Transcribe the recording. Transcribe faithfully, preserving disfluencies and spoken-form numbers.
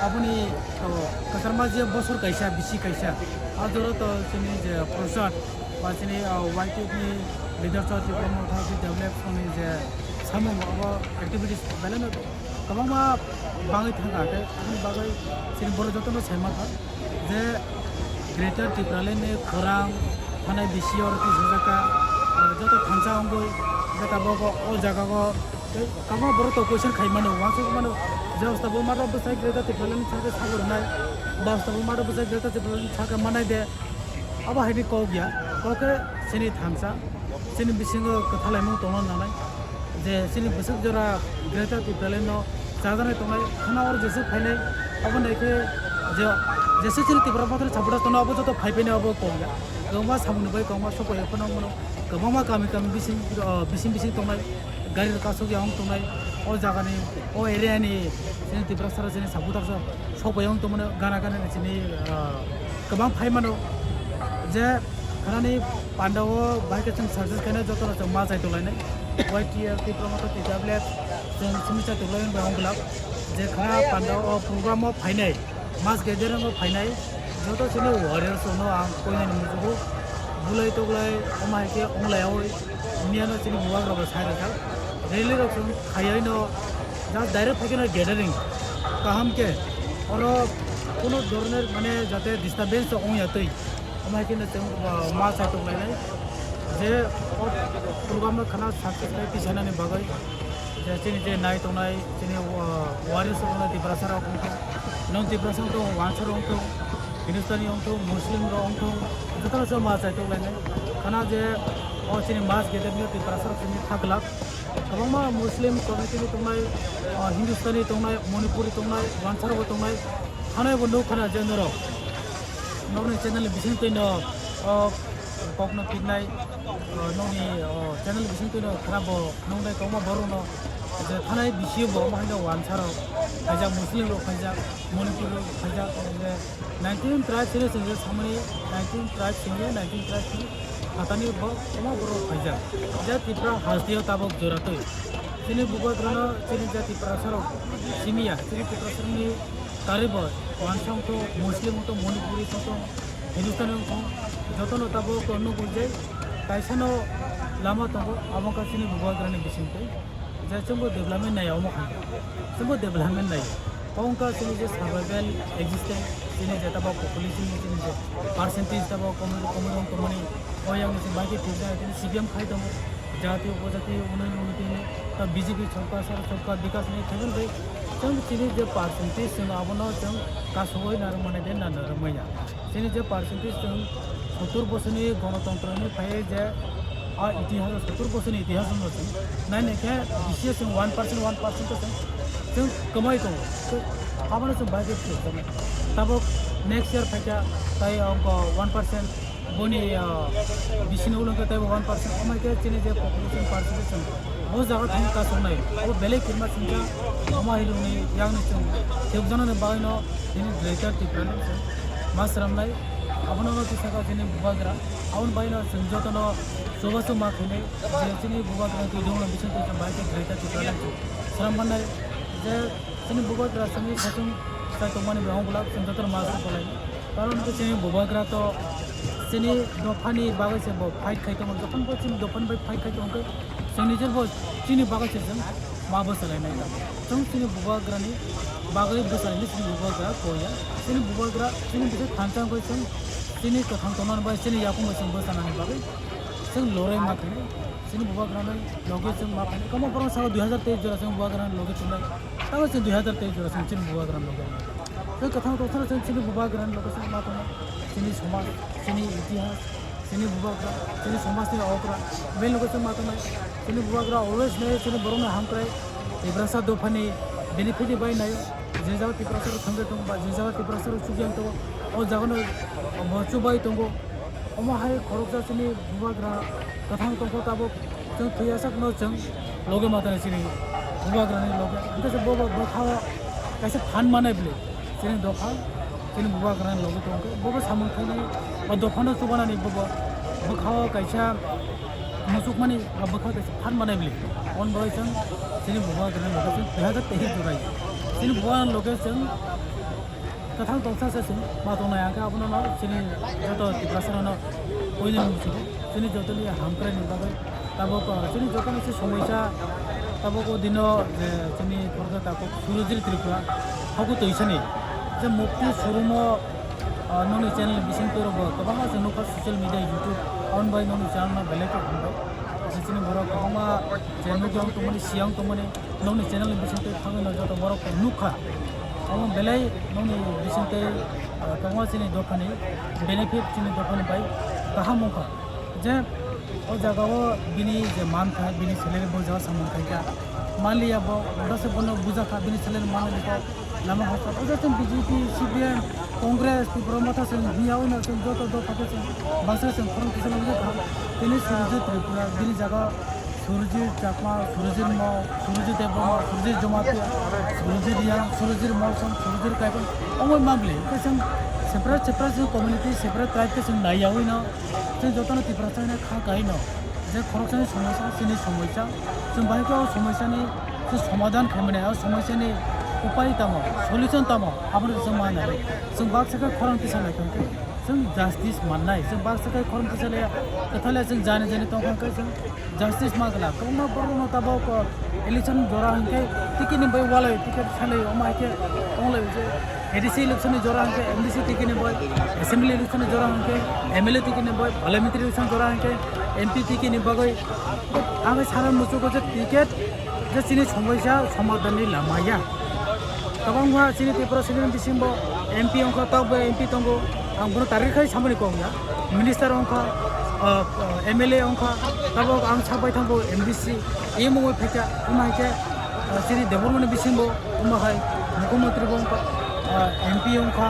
Aboni, o, kwchar ma je bosor kaisa, bisi kaisa. A jora to chini je Prasad, ba chini, o, Y T F ni leader to Tripura Motha Develop ni je samung abo activities belai no kwbangma bangwi thangkha, tei aboni bagwi chini borok jotono sai mankha je Greater Tipraland ni khorang thanai bisi oro tisajak kha, ah, joto thansa wngwi je tabuk o jaga o tei kwbangma borok to question khai mano, uansuk mano je hosta bo mata bwsai Greater Tipraland ni sakhe sabo rwnai, ba hosta bo mata bwsai Greater Tipraland ni sakhe manai de. Abo hai ni kok ya, kok khe chini thansa, chini bisingo kwthalaimung tongna nangnai. Je chini bwswk jora Greater Tipraland no chajaknai tongnai, khana oro jeswk phainai, abo naikhe je, jeswk chini Tipra Mothani supporters tongnai, abo joto phai phainai, abo kok ya. Kwbangma samungni bai kwbangma sokoi phano mano, kwbangma kami kami bising, ah, bising bising tongnai, gari rok kasuk ya wng tongnai, o jagani, o area ni chini Tiprasa rok chini supporters rok. Sokbai wng tongmani gana gana ni chini, ah, kwbang phai mano je khanani panda o bahai khe chwng success khaina jotono chwng ma chai tonglainai. Y T F Tipra Motha T W F chwng simi chai tonglainai bai wng glak je khana panda o program o phainai, mass gathering o phainai joto chini warriors no ang koinani muchugo bulai toklai omo hai khe wng lai oi. Miya no chini bubagra bo sai rwkha. Rally rok chwng khaiwi no just direct phaikhe no gathering kaham khe oro kuno dhoroner mane jate disturbance ong ya twi. Omo hai khe no chwng, uh, ma chai tong lainai je o program no khana success khai tisanani bagwi je chini je nai tongnai chini, uh, warriors rok no Tiprasa rok wngkha. Non Tiprasa wngkha, wansa rok wngkha. Hindustani wngthung, Muslim rok wngthung, jotono chwng ma chai tong lainai. Khana je o chini mass gathering no Tiprasa rok chini kha glak. Kwbangma Muslim community ni tongnai, o Hindustani tongnai, Manipuri tongnai, Wansa rok tongnai. Hanai bo nuk khana je norok. Nokni channel ni bising twi no o kokno phiknai, o nokni o channel ni bising twi no khana bo nuknai kwbangma borok no je thanai bisi bo omo hai no Wansa rok khaijak, Muslim rok khaijak, Manipuri rok khaijak, je nineteen tribes hino chwng je samani nineteen tribes hino nineteen tribes ni phatani bo kwbangma borok phaijak. Je Tripura hasteo tabuk joratwi chini bubagrano chini je Tiprasarok simiya, chini Tiprasarokni karibo Wansa wngthung, Muslim wngthung, Manipuri wngthung, Hindustani wngthung, jotono tabuk nukgo je kaisano lama tongo, abo wngkha chini bubagrani bisingtwi. Je chwngbo development nai omo hai. Chwngbo development nai. Omo wngkha chini je survival existence, chini je tabo population ni chini je percentage tabo komoi komoi wng tongmani. O yang ni chwng bai khe thik jani chini C P M khai tongo. Jati upojati unoi unoti ni ta B J P sorkar sar sorkar bikas ni thangwi bai chwng chini je percentage chwng abono chwng kasugwi narwk mani de na narwk manya. Chini je percentage chwng sottur bosorni gonotontro hinwi phaiwi je a itihas, sottur bosorni itihas wngkha chwng. Nai nai khe bisi chwng one percent, one percent khe chwng, chwng kwmai tongo. Tei abono chwng bai khe phiyok tongo. Tabuk next year phaikha tai ongkha one percent, boni, ah, bisini ulo khe taibo one percent. Omo hai khe chini je population percentage chwng bo jaga thangwi kasuknai. Abo belai kirima singcha omo hai rwnai yakni chwng phiyokjaknani bagwino. Chini Greater Tipraland chwng ma swnamnai, abono no tisaka chini bubagra, aboni bagwino chwng jotono chubachu ma khainai, je chini bubagra twi dongno bising twi chwng bai khe Greater Tipraland chwng swnam mannai, je chini bubagra chwngni sachung sai tongmani bai ongulak chwng jotono ma swnam khlainai. Karon khe chini bubagra to chini dophani bagwi se bo fight khai tongo, jokhon bo chini dophani bai fight khai tongo khe chwng nijor bo chini bagwi se chwng ma bwsalainai. Chwng chini bubagrani bagwi bwsalainai chini bubagra koi ya. Chini bubagra chini bising thansa wngwi chwng chini kwthang tongmani bai chini yakung bai chwng bwsanani bagwi chwng lorai ma khainai. Chini bubagrani logi chwng ma khainai. Kwbangma borok salo dui hazar teis jora chwng bubagrani logi tongnai. Tamo chwng dui hazar teis jora chwng chini bubagrani logi tongnai. Chwng kwthang tongthano chwng chini bubagrani logi chwng ma tongnai. Chini somaj, chini itihas, chini bubagra, chini somajni okra, bini logi chwng ma tongnai. Chini bubagra always naio chini borokni hamkrai, Tiprasa dophani benefit bai naio. Je jaga Tiprasa rok thangwi tongo ba je jaga Tiprasa rok chukjak tongo, o jaga no bo chubai tongo. Omo hai khoroksa chini bubagra kwthang tongkha tabuk chwng thwiya sakno chwng logi ma tongo chini bubagrani logi. Hwnkhe se bo bo bwkhao kaisa phan manai bwlwi. Chini dopha, chini bubagrani logi tongkhe, bobo samung khainai, o dophano chubanani bobo bwkhao kaisa muchukmani, o bwkha kaisa phan manai bwlwi. On bai chwng chini bubagrani logi chwng twiha khe tei jurai. Chini buan location kwthang tongsa se chwng ma tongnai, hwnkhe abono no chini joto Tiprasa rokno poini muchungo chini jotoni hamkrai ni bagwi tabuk, uh, chini jotoni se somoisa tabuk o dino je chini Khoroksa Takhuk Surojit Tripura haku toisani je mukti surumo, uh, noni channel ni bising twi rok bo kwbangma chwng nukha social media YouTube on bai noni channel no belai khe hambai je chini borok kwbangma je nukjagong tongmani siyang tongmani. Nokni channel ni bisingtwi thangwi no joto borok nukha. Omo belai nokni bisingtwi, ah, kwbangma chini dophani benefit chini dophani bai kaham wngkha. Je o jagao bini je man kha, bini salary bo jaga samung khai kha. Manliya bo, boda se bono bujakha, bini salary manliya kha. Lama hasta, o jagao B J P, C P M, Congress, Tipra Motha se hiya o no se joto dopha khe se bangsa se khorang kisa nang kha. Tini Surjit Tripura, bini jaga Surjit Chakma, Surjit Mok, Surjit Debbarma, Surjit Jamatia, Surjit Yang, Surjit Molsom, Surjit Kaipang, ongoi mabli. Hwnkhe chwng separate, separate chwng community, separate tribe khe chwng naiyawi no, chwng jotono Tiprasa hwnwi kha kai no. Je khoroksani somosya, chini somosya, chwng bahai khe o somosyani chwng somadhan khaimani, o somosyani upai tamo, solution tamo, aboni chwng ma nai. Chwng baksa khe khorang tisa lai khe chwng justice mannai, chwng baksa khe khorang tisa lai, kwthale chwng jani jani tongkha khe chwng Justice ma gala, kwbangma borokno tabuk, uh, election jora hwnkhe ticket ni bai walai, ticket salai, omo hai khe onglai je A D C election ni jora hwnkhe M D C ticket ni bai, assembly election ni jora hwnkhe M L A ticket ni bai, parliamentary election jora hwnkhe M P ticket ni bagwi. Ang sana muchungo je ticket je chini somosya somadhan ni lama ya. Kwbangma chini Tripura state ni bisingo M P wngkha, tabuk bo M P tongo. Ang bono target khai samani kok ya. Minister wngkha, ah, ah, M L A wngkha, tabuk ang sak bai thango M D C. Imo wngwi phaikha, imo hai khe, ah, chini development ni bisingo, imo hai mukhyamantri bo wngkha, ah, M P wngkha,